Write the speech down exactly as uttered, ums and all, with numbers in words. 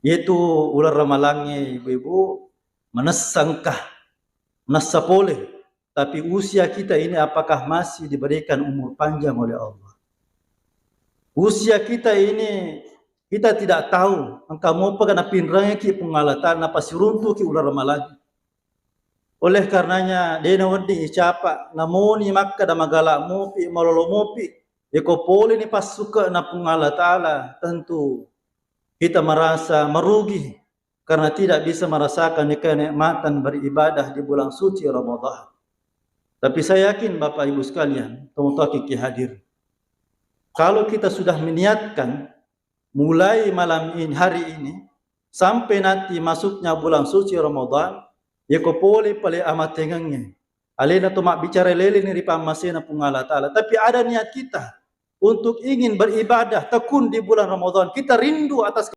Yaitu uleng ramalangnge, ibu-ibu, manessa engka, manessa pole. Tapi usia kita ini apakah masih diberikan umur panjang oleh Allah? Usia kita ini, kita tidak tahu engka mopa napinrengeki Puang Allah Ta'ala, napasiruntuki uleng ramalangnge. Oleh karenanya, de' nawedding icapa, namoni makkeda magala mopi, malolo mopi, yako poleni passuke'na Puang Allah Ta'ala, tentu kita merasa merugi karena tidak bisa merasakan kenikmatan beribadah di bulan suci Ramadan. Tapi saya yakin, Bapak Ibu sekalian, tomatoaki ki hadir, kalau kita sudah meniatkan mulai malam ini, hari ini, sampai nanti masuknya bulan suci Ramadan, yako pole pale amatengengnge, alena to mabbicara leleni ri pammasena Puang Allah Ta'ala. Tapi ada niat kita untuk ingin beribadah tekun di bulan Ramadan. Kita rindu atas